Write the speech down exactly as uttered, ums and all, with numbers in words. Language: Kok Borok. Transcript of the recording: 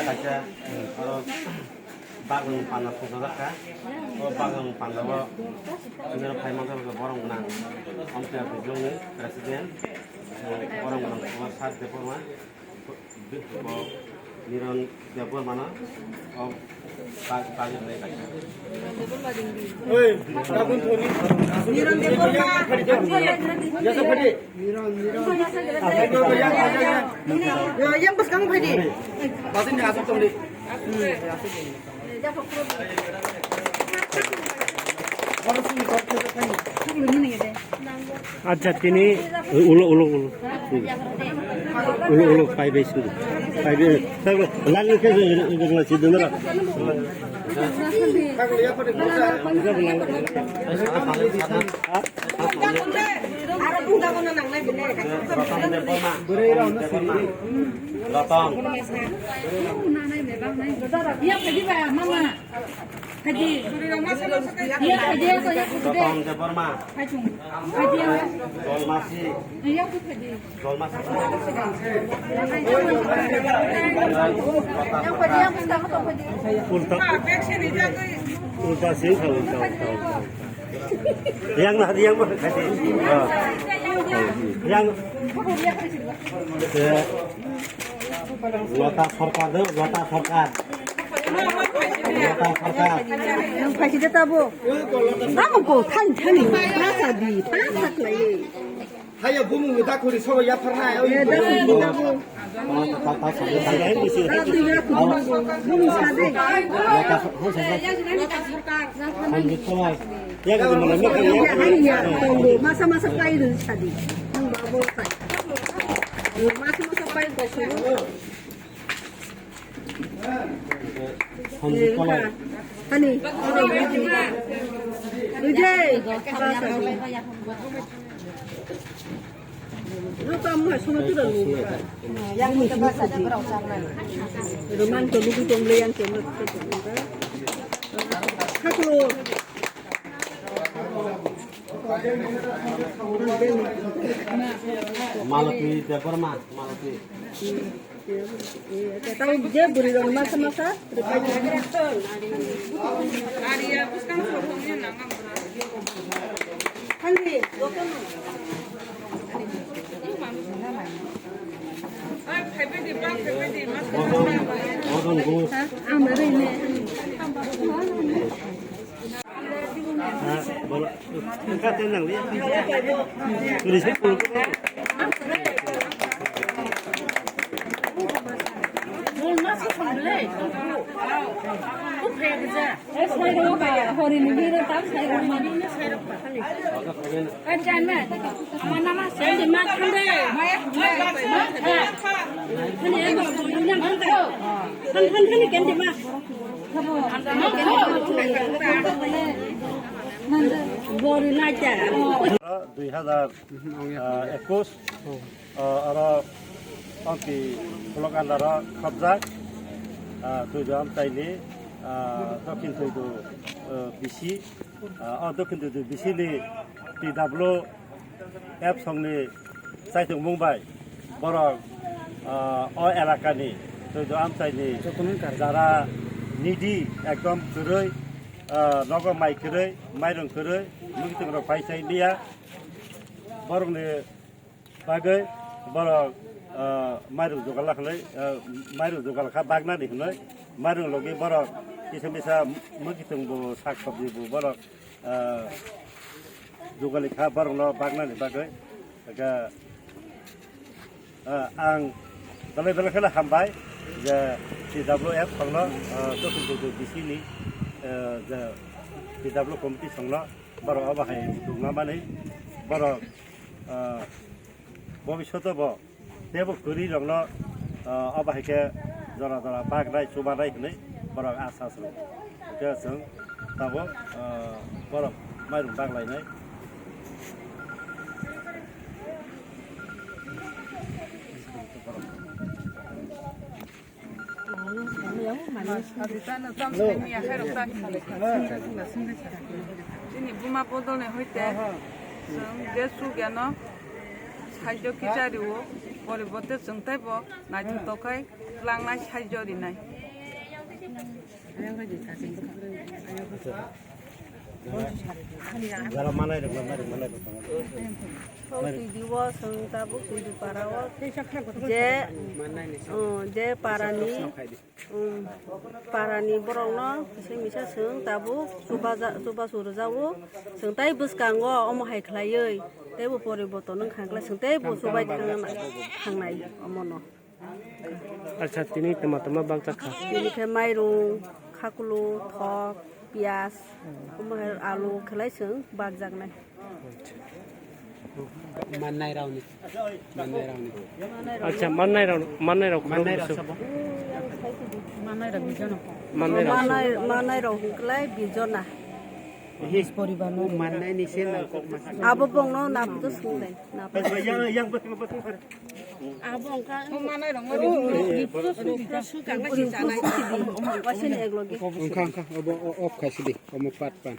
Kaisa, oro bagwng panda songchajak kha. O bagwng panda o chini oro phai manjak kha borok gwnang. Amtwi Aphri Jongni president, borok gwnang Kumar Sar Debbarma, bo Niron Debbarma no, o bag-, bagwi rwnai kaisa. Oi, Niron Debbarma. Yang bwskang phai di. Acha, tini ulo, ulo, ulo. Ulo, ulo, five days ulo. Five days. Lal ke sidin ra. Ratan Debbarma. Ratan. Ratan Debbarma. Dolmasi. Dolmasi. Ulta. Ulta sih, ulta, ulta, ulta. Yang nah, yang mah. Yang. Eh, Lota Sarkar do, Lota Sarkar. Lota Sarkar. Yang pasti dia tabu. Tamu ko, than, than. Pasa di, pasa kelai. Haya bumung ni dakhuri sobo yaphar hai. Eh, dakhuri, dakhuri. Dakhuri, dakhuri. Bumung sade. Masa, masa pai dun sadi. Masa, masa pai dun sadi. Hani. Ujai. Roman to lugu tong le yang to. Khaklo. Malati Debbarma, Malati. Tamo je buri rok masa masa. Hani. Ang na ri ne. Dui hazar, ah, ekus, ah, oro Ompi block under o khobjak, ah, Tuidu Amchaini, ah, Dokhin Tuidu, ah, B C, ah, o Dokhin Tuidu B C ni T W F songni chaichungmung bai borok, ah, o elakani Tuidu Amchaini jara nidi ekdom kwrwi, ah, nogo mai kwrwi, mairung kwrwi, mwkhitwng rok pai chai liya. Borokni bagwi borok, ah, mairung jogala khlai, ah, mairung jogala kha bagnani hwnwi, mairung logi borok kisa misa mwkhitwng bo sak sabji bo borok ah, jugali kha borokno bagnani bagwi. Kha, ah, ang belai belai kheno hambai je T W F songno, ah, Dokhin Tuidu B C ni, ah, je T W committee songno borok obo hai tongna mani borok, ah, bobishoto bo teibo kwrwi rokno, ah, obo hai khe jora jora bagnai chubanai hwnwi borok asa swngo. Khe chwng tabuk, ah, borok mairung baglainai. Chini buma bodolni hoite chwng je chukya no saijo kichari o, Poriborte chwng teibo naithotok khe tlangnai, saijo rinai. Jara manai rok, manai rok, manai rok. Twi diwo chwng tabuk twi di para o je, oh, je para ni, um, para ni borok no kisa misa chwng tabuk chuba ja-, chubachu rwjago. Chwng tei bwskango omo hai khlaiwi teibo poriborton wngkha khlai chwng teibo chubai thang-, thangnai omo no. Acha, tini tama tama bakjak kha. Tini khe mairung, khakulu, thok, piyaj, omo hai alu khlai chwng bakjaknai. Mannai rauni. Mannai rauni. Acha, mannai rok, mannai rok khorok Mannai rok bisu. Sabo. Mannai rok bijono. Mannai rok. Mannai, mannai rok hwnkhlai bijona. His poribar no mannai ni se nangkok ma. Abo bongno naputo swngdai. Naputo. Abo wngkha. Wasin eglogi. Wngkha, wngkha. Obo o-, off khaisi di. Omo pat pan.